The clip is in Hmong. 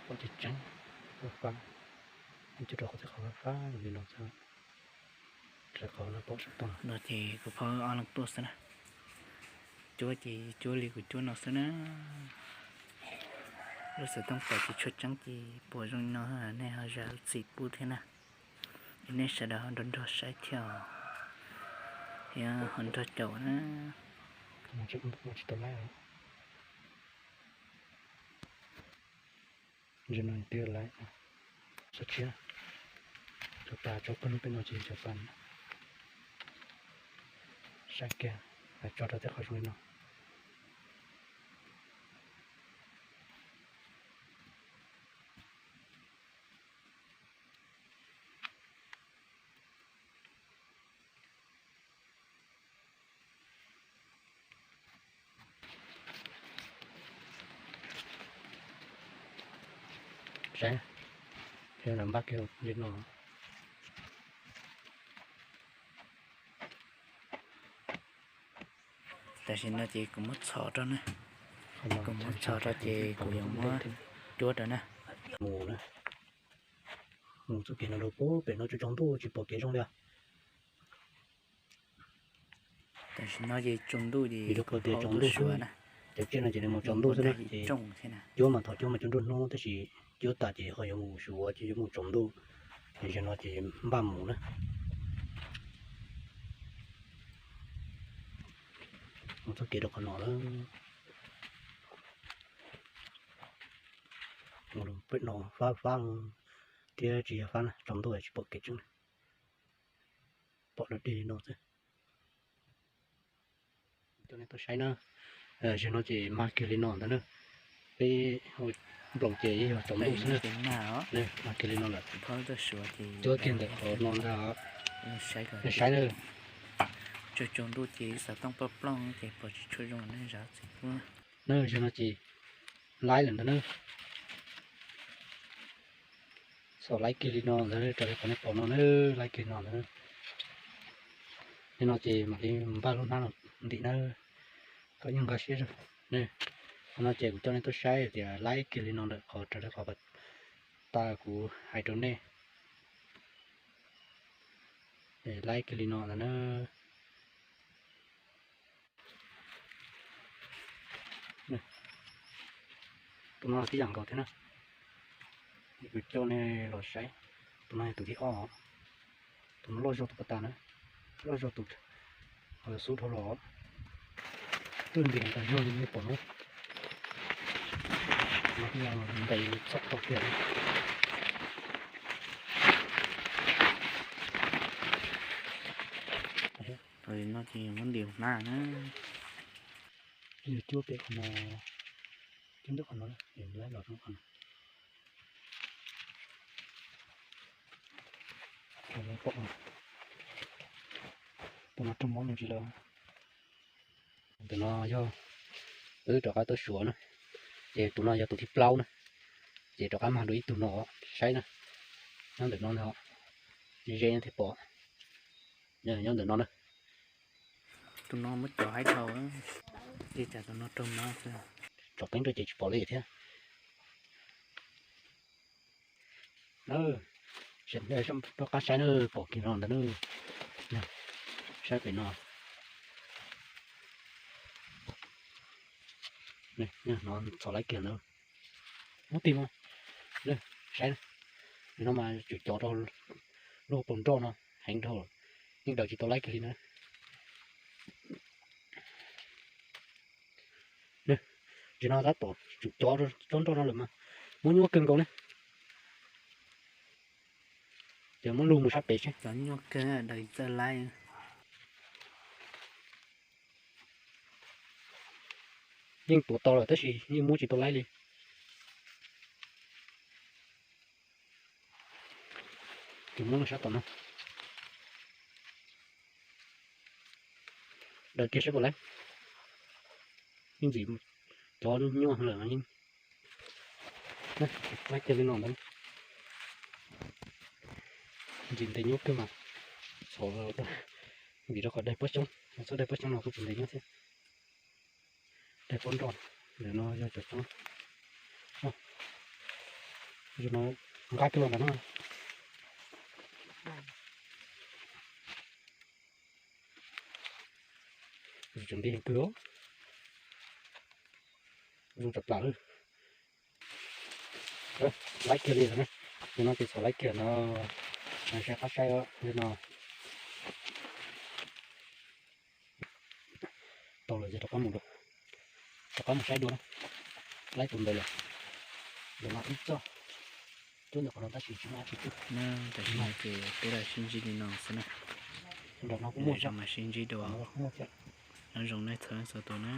Pom tseeb tseeb, fab fab, coj rau qhov txhia qhov fab fab li no xwb. Rau qhov no pom xov tooj no ces kuv phob ob leeg tuaj xwb na. Cuab ces cuab li kuv cuab no xwb na. Lub xov tooj pom tsis tshua tseeb ces pom zoo li no nej ho zam lub txim pub thiab na. Es nej sawv daws ho nrog nrog saib thiab, thiab ho nrog caum na. Zaum no twb lawm, xov tshiab, cov pas tso pawg lug pem no ces cov pas saib kiag, tso rau tej qhov zoo li no. Saib, npaj kiag li no. Tam sim no ces kuv muab txhos rau na, kuv muab txhos rau ces kuv yuav muab cuab rau na. Mus na, mus txoj kev no rau pem no tsaus ntuj tsis pom kev zoo li os. Tam sim no ces tsaus ntuj ces rau qhov tias tsaus ntuj xwb, cov tsiaj no ces nws mus tsaus ntuj xwb na ces cuab mas thaum cuab mas cuab nruab hnub tab sis cuab tas ces ho yuav mus suav ces yuav mus tsaus ntuj, ces zaum no ces npaj mus na. Mus txoj kev rau qhov no na. Mus pem no fab fab thiab tsis yog fab na, tsaus ntuj tsis pom kev tseeb, pom dog dig li no xwb. Coj nej tuaj saib na, zaum no ces mag kiag li no ntag na. Peb nploos ces yog tsaus ntuj xwb na, mag kiag li no lawm. Cuab kiag ntawm qhov no ntag, saib na. Tsaus ntuj ces xov tooj plooj plooj ces pom tsis tshua zoo nej zam txim pub na. Zaum no ces laib lawm ntag na. Txhos laib kiag li no ntag, raws li qhov nej pom no na, laib kiag li no ntag. Li no ces mam li npaj lub hnab no ntim na, kom yeej nqa siab zog. Qhov no ces kuv coj nej tuaj saib tias laib kiag li no ntawm qhov raws li qhov tas kuv hais rau nej. Laib kiag li no ntag na. Tus no tib yam nkaus thiab na. Kuv coj nej los saib, tus no yog tus thib ob, tus no loj zog tus pas tas na, loj zog tus xub dhau los, twb ntev tas zog li nej pom no. Ntev txog tau tiag. Li no ces muab ntim hnab na. Yog cuab pem qhov no, cuab ntawm qhov no, laib los rau qhov no. Tus no raug mob me ntsis lawm. Tus no yog wb rov qab tuaj suav na, ces tus no yog tus thib plaub na, ces rov qab mag dua ib tug no saib na. Nyob ntawm no, ze ze thiaj pom, nyob ntawm no na. Tus no muab cov haib dhau, ces cas tus no raug mob xwb. Tsom qeeb rau ces tsis pom li thiab. Rov qab saib na, pom kiag no ntag na. Saib pem no. No txhos laib kiag ntawd. Muab tig no. Saib, no mas tsum cov rau lub hauv paus nroj no heev dhau, yeej daws tsis tau laib kiag li na. Tam sim no tab tom tsum cov tsob nroj no lawm mas muab nyuaj kawg nkaus ne. Ces muab lug mus sab pem seb. Cov nyuaj kawg daws txawj laib. Yeej tuav tau lawm tab sis yeej muab tsis tau laib li. Ces muab lug sab tom no. Daws kiag seb puas laib. Yeej ntxim cov nyuaj lawm no yeej. Laib kiag li no ntag. Ntxim ntev nyuaj kawg mas. Txhom vim rau qhov daim pob xyoob, txhob daim pob xyoob no kuj tsis ntev nyuaj thiab. Daim pob nroj, ntawm no yog cov xyoob. Zoo no nqaij kawg los ntawm no. Zoo tseem nti heev kawg, zoo tshaj plaws li. Laib kiag li lawm na. Zoo no ces xav laib kiag no, saib qab saib zoo no. Tau lawm ces rov qab mus, rov qab mus saib dua na. Laib tus ntawd lawm, ntawm no ib txoj, cuab ntawm qhov no tab sis tsis muaj dab tsi twg. Tam sim no ces peb los sib ntsib li no xwb na. Nram no kuj muaj thiab, mas sib ntsib dua. Nyob zoo nej txhua leej txhua tus na.